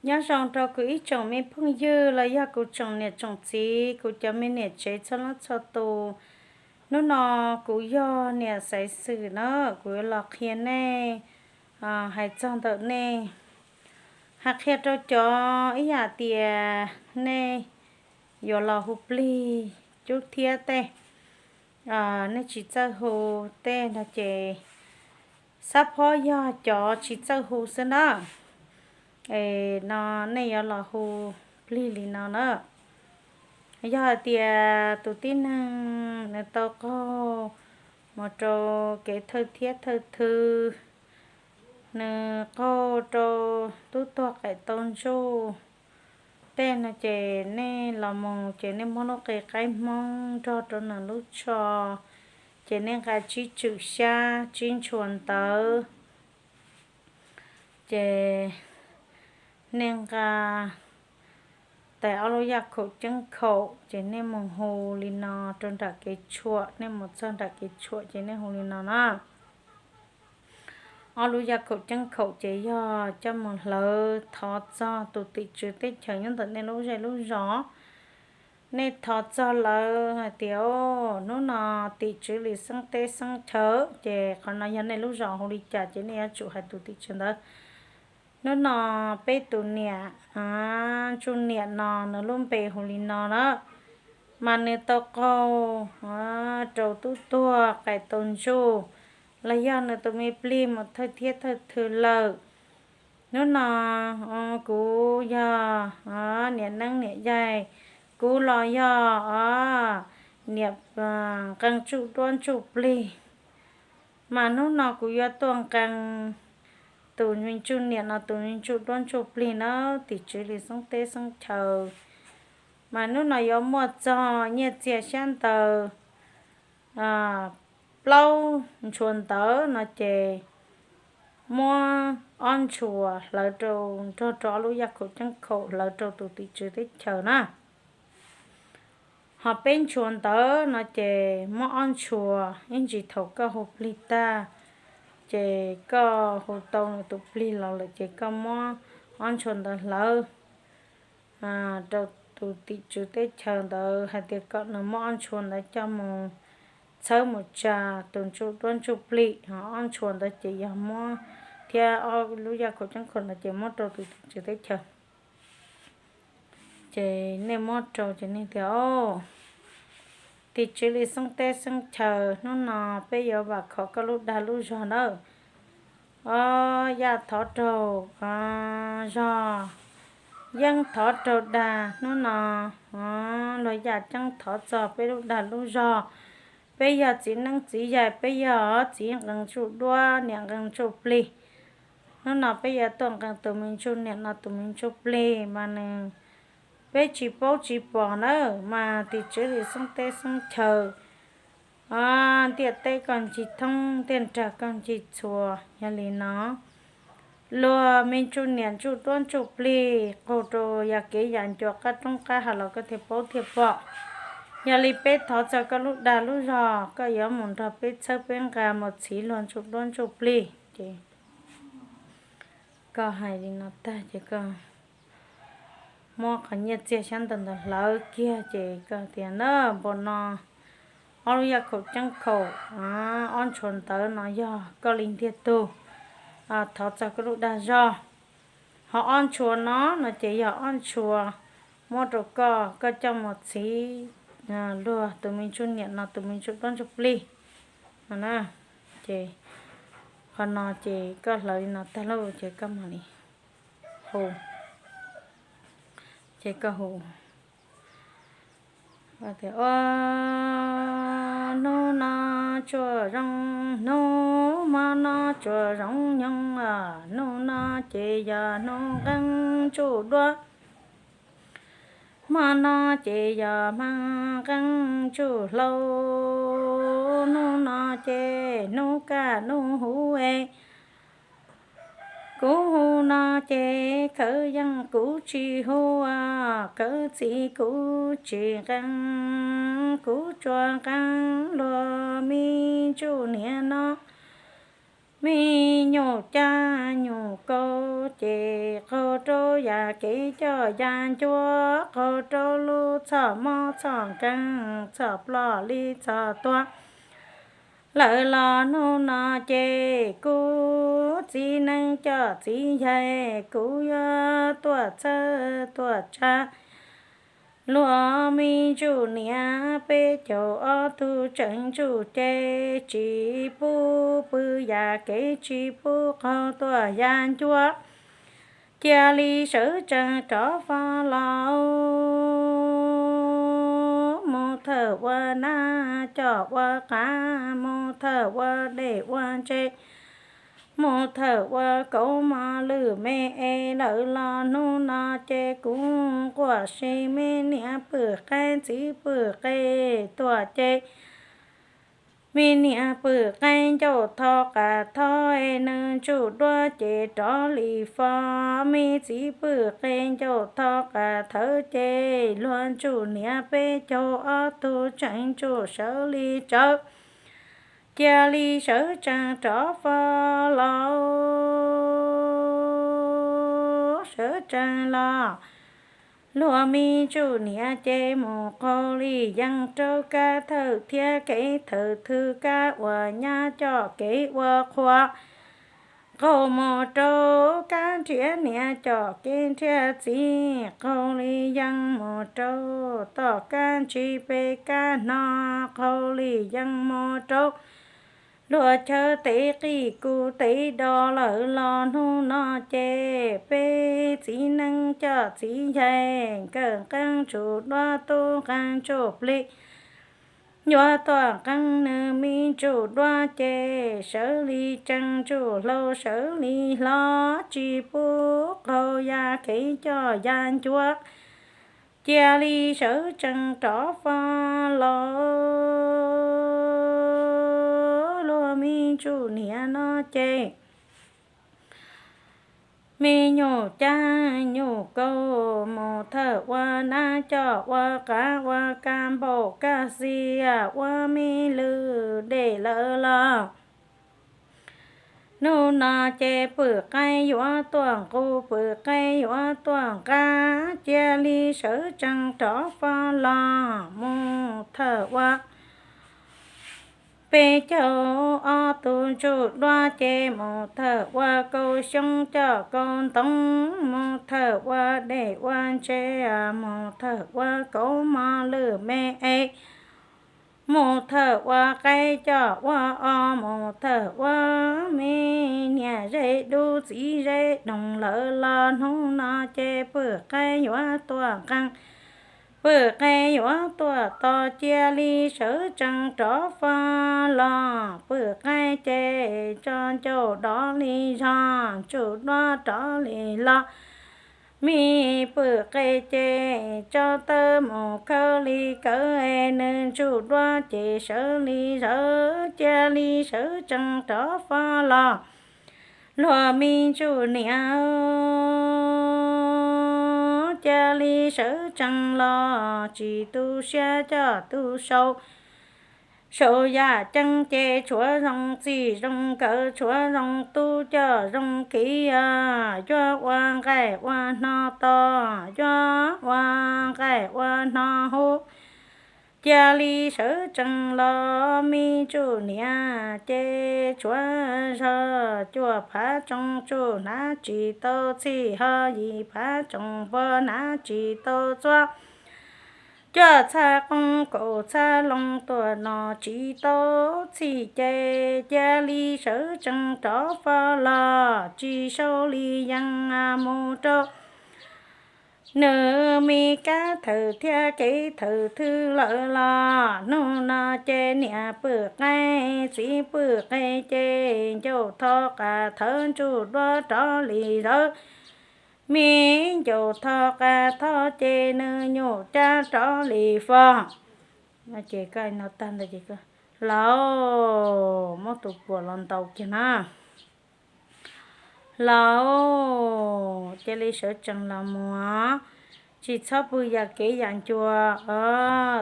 Nyob zoo rau kuv ib tsoom me phooj ywg los yog kuv tsoom niam tsoom txiv, kuv cov me niam tsev txhua leej txhua tus. Hnub no kuv yog niam Xaiv Xwm na, kuv yuav los qhia nej, hais txog ntawm nej, hais qhia rau cov ib yam tias nej yuav los hu plig cub thiab tej, nej tsis txawj hu tej no ces xab phob yog cov tsis txawj hu xwb na. Es no nej yuav los hu plig li no na. Yog hais tias tus tib neeg nws tau qaug mus rau kev thawj thiab thawj thw, nws qaug rau tub tuag qaim tau ntsuj tej no ces nej los mus ces nej muab lub qe qaib Hmoob nrog rau nws lub tsho, ces nej nqa tsib tswm xyab tsib ntshua ntawv, ces nej nqa tais ob lub yaj khaum ceeb khaum ces nej mus hu li no rau nram kev tshuam, nej mus txog nram kev tshuam ces nej hu li no na. Ob lub yaj khaum ceeb khaum ces yog coj mus hlawv thov txog tus tim tswv teb chaws nyob ntawm nej lub zej lub zos. Nej thov txog lawv hais tias, hnub no tim tswv li xeeb teb xeeb chaw, ces qhov no yog nej lub zos hu li cas ces nej yuav tsum hais tus tim tswv ntawd. Hnub no peb tus niam, ntsuj niam no nws lub npe hu li no na, mas nws tau qaug rau tub tuag qaim tau ntsuj, los yog nws tus me plig mus thawj thiab thawj thw lawm. Hnub no kuv yog niam neeb niam yaig, kuv los yog niam nqee tsuj duab ntsuj plig, mas hnub no kuv yuav tuaj nqee tus me ntsuj niam no tus me ntsuj duab ntsuj plig na tim tswv li xeeb teb xeeb chaw. Mas hnub no yuav muaj txog nyiaj txiag xyab ntawv plaub ntshua ntawv no ces muab ob ntshua hlawv rau, nrog rau ob lub yaj khaum ceeb khaum hlawv rau tus tim tswv teb chaws na. Ho peb ntshua ntawv no ces muab ob ntshua, ib ntsis thaum koj hu plig tag, ces koj hu tau nws tus plig los lawm ces koj muab ob ntshua ntawd hlawv rau tus tim tswv teb chaws ntawd hais tias kom nws muab ob ntshua ntawd coj mus txhawb mus tsa tus ntsuj duab ntsuj plig, ho ob ntshua ntawd ces yog muab, thiab ob lub yaj khaum ceeb khaum ntawd ces muab rau tus tim tswv teb chaws. Ces nej muab rau ces nej tias, tim tswv li xeeb teb xeeb chaw, hnub no peb yuav vam khom koj lub dag lub zog nawb. Os, yaj thov raug zog, yeeb thov raug dag, hnub no luag yaj ceeb thov txog peb lub dag lub zog. Peb yog txiv neeb txiv yaig, peb yog txiv nqee ntsuj duab niam nqee ntsuj plig. Hnub no peb yuav tuaj nqee tus me ntsuj niam no tus me ntsuj plig mas nws, peb tsis paub tsis pom nawb, mas tim tswv li xeeb teb xeeb chaw, ntiaj teb koj ncig thoob, ntiaj nrag koj ncig txhua. Yog li no luag me ntsuj niam ntsuj duab ntsuj plig qaug rau yam kev yam ncua qab roob qab hav los koj thiaj paub thiaj pom. Yog li peb thov txog koj lub dag lub zog, koj yuav mus nrog peb txhawb peb nqa mus txhiv luag ntsuj duab ntsuj plig. Ces koj hais li no tag ces koj muab qhov nyiaj txiag xyab ntawv ntawd hlawv kiag ces koj tias, na npaum no ob lub yaj khaum ceeb khaum, ob ntshua ntawv no yog koj li ntiag tug, thov txog koj lub dag zog. Ho ob ntshua no no ces yog ob ntshua muab rau koj, koj coj mus txhiv luag tus me ntsuj niam no tus me ntsuj duab ntsuj plig no na. Ces qhov no ces koj hlawv li no tag lauj ces koj mam li hu. Ces koj hu tias, hnub no tsuas zoo hnub, hmo no tsuas zoo nyoog, hnub no ces yog hnub nqee tsuj duab, hmo no ces yog hmo nqee tsuj hlau, hnub no ces hnub kaj hnub huv es kuv hu no ces khawv yeej kuv tsis hu, khawv txiv kuv tsis nqee, kuv tsuas nqee luag me ntsuj niam no Me nyuam cab nyuam kaus ces qaug rau yam kev coj yam ncuav, qaug rau lub txhom mob txhom nkeeg txhom ploj li txhom tuag lawm los hnub no ces kuv txiv neej coj txiv yaig kuv yuav tuaj txhawb tuaj tsa luag me ntsuj niam peb caug ob tug tseem ntsuj ces tsis pub pw yam kev tsis pub qaug tuaj yam ncuav. Cia li sawv tsees rov fo los mus thawj ua nab coj ua qav, mus thawj ua dej ua ntses, mus thawj ua kauv mos lwj me es lawm los hnub no ces kuv nquam si me niam pwj qeeb txiv pwj qe tuaj ces me niam pwj qeeb ncauj tho qas tho es nws ntsuj duab ces rov li fo, me txiv pwj qe ncauj tho qas thawv ces luag ntsuj niam peb caug ob tug tseem ntsuj sawv li tsawv. Cia li sawv tsees rov fo los, sawv tsees los luag me ntsuj niam ces mus qaug li yees rau kab thawj thiab kev thawj thwj kab uas nyab coj kev ua qhua, qaug mus rau kab nrhiav niam coj kev nrhiav txiv, qaug li yees mus rau tom kab ntsis pem kab hno, qaug li yees mus rau luag chaw tev qij kuv tev do lawm los hnub no ces peb txiv neej coj txiv yaig nkawd nqeeb ntsuj duab tub nqeeb ntsuj plig yuav tuaj nqeeb nws me ntsuj duab ces sawv li tsees ntsuj hlau sawv li hlo tsis pub qaug ya kev coj ya ncuav. Cia li sawv tsees rov fo los luag me ntsuj niam no ces me nyuj cab nyuj kaus mus thawj ua nab coj ua qav ua kab npaum kab xia ua me lwj dej lawm los hnub no ces pwj qeeb yuav tuaj nqus pwj qeeb yuav tuaj nqa, cia li sawv tsees rov fo los mus thawj ua peb caug ob tug ntsuj duab ces mus thawj ua kaus xyoob coj kaus ntoo, mus thawj ua dej ua ntses, mus thawj ua kauv mos lwj me es, mus thawj ua qaib coj ua os, mus thawj ua me niam zeb dub txiv zeb doog lawm los hnub no ces pwj qeeb yuav tuaj nqeeb, pwj qeeb yuav tuaj tos, cia li sawv tsees rov fo los pwj qeeb ces tso ncauj dov li zog ntsuj duab rov li los. Me pwj qe ces tso tawb mus khawb li kawv es nws ntsuj duab ces sawv li zawv, cia li sawv tsees rov fo los. Luag me ntsuj niam, cia li sawv tsees los tsis tu siab coj tu sau. Sau yam ceeb ces tshuav zoo txij zoo nkawm, tshuav zoo tub coj zoo kiv, yuav ua nqaij ua hno to, yuav ua nqaij ua hno hub. Cia li sawv tsees los me ntsuj niam ces tshuav zog cuaj phav tsoo tsuj hnav tsis tau txhij, ho yim phav tsoo npua hnav tsis tau txhuab. Cuaj txhab qoob kaum txhab loo tuaj no tsis tau txhij ces cia li sawv tsees rov fo los tsis sau li yees mus rau nws me kab thawj thiab kev thawj thwj lawm los hnub no ces niam pwj qeeb txiv pwj qe ces ncauj tho qas thawv ntsuj duab rov li zawv. Me ncauj tho qas tho ces nws nyuj cab rov li fo. Ces koj no tag ntawd ces, laus, muab tus puam los ntaus kiag na. Laus, cia li sawv tsees los mus, tsis txhob pw yam kev yam ncua,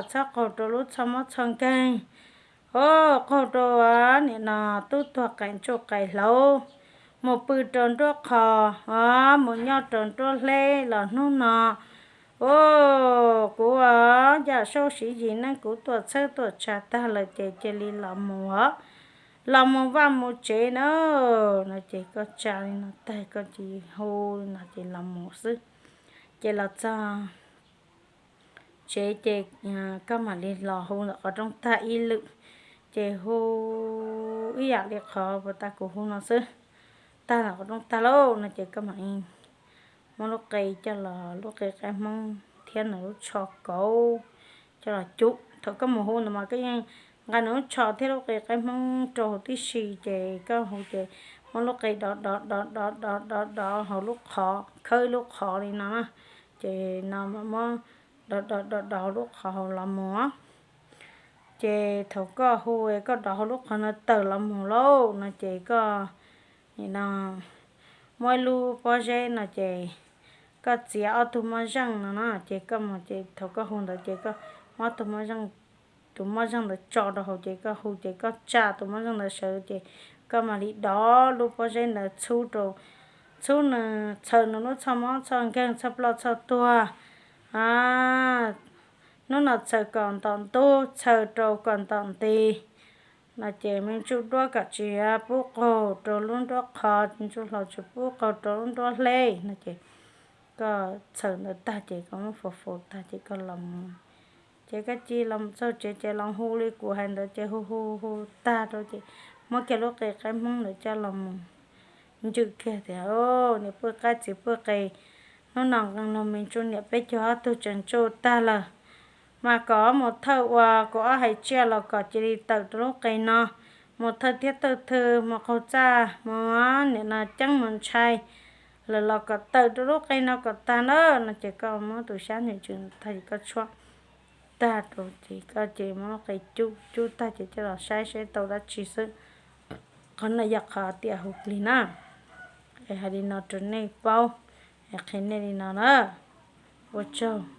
txhob qaug rau lub txhoj mob txhoj nkeeg. Au, qaug rau nim no tub tuag qais ntsuj qais hlauv, mus pw rau nruab qho, mus nyob rau nruab hleb los hnub no. Au, kuv yam saub siv yim neej kuv tuaj txhawb tuaj tsa tag lawm ces cia li los mus os, los mus vaj mus tsev na. No ces koj tsa li no tag koj cia li hu li no ces los mus xwb. Ces los txog tsev ces koj mam li los hu ntawm qhov rooj tag ib lwm, ces hu ib yam li qhov puag ta kuv hu no xwb. Tag ntawm qhov rooj tag lauj no ces koj mam muab lub qe coj los, lub qe qaib Hmoob thiab nws lub tsho kauv coj los cub. Thaum koj mus hu ntawd mas koj yeej nqa nws lub tsho thiab lub qe qaib Hmoob rau hauv tib si ces koj hu ces muab lub qe dov dov dov dov dov dov dov hauv lub qhov, khawb ib lub qhov li no na. Ces no muab dov dov dov dov hauv lub qhov hauv los mus. Ces thaum koj hu koj dov hauv lub qhov no tawm los mus lauj no ces koj nim no muab ib lub pob zeb no ces koj txiav ob tug moj zeej no na ces koj mus ces thaum koj hu ntawd ces koj muab tus moj zeej, tus moj zeej ntawd tso rau hauv ces koj hu ces koj tsa tus moj zeej ntawd sawv ces koj mam li dov lub pob zeb ntawd txhub rau, txhub nws, txhaws nws lub txhoj mob txhoj nkeeg txhoj ploj txhoj tuag. Hnub no txhaws kom ntom ntub, txhaws rau kom ntom nti no ces me ntsuj duab kom tsis pub qaug rau lub nruab qho, me ntsuj hlauv tsis pub qaug rau lub nruab hleb no ces koj txhaws ntawd tag ces koj muab faus faus tag ces koj los mus. Ces koj cia li los txog tsev ces los hu li kuv hais ntawd ces hu hu hu tag rau ces muab kiag lub qe qaib Hmoob ntawd coj los mus ntswj kiag tias, Niam pw qaib txiv pw qe, hnub no nqee no me ntsuj niam peb caug ob tug tseem tsuj tag lawm, mas kom mus thawj ua kaum ob hais tsiaj los kom cia li tawm rau lub qe no, mus thawj thiab thawj thw, mus qaug txaj, mus nim no ceeb mus ntshai lawm los kom tawm rau lub qe no kom tag na no ces koj muab tus xyab ntsws tag ces koj tshuab tag rau ces koj ces muab lub qe cub cub tag ces coj los saib saib tau dab tsi xwb. Qhov no yog qhov tias hu plig na, es hais li no rau nej paub, es qhia nej li no na. Ua tsaug.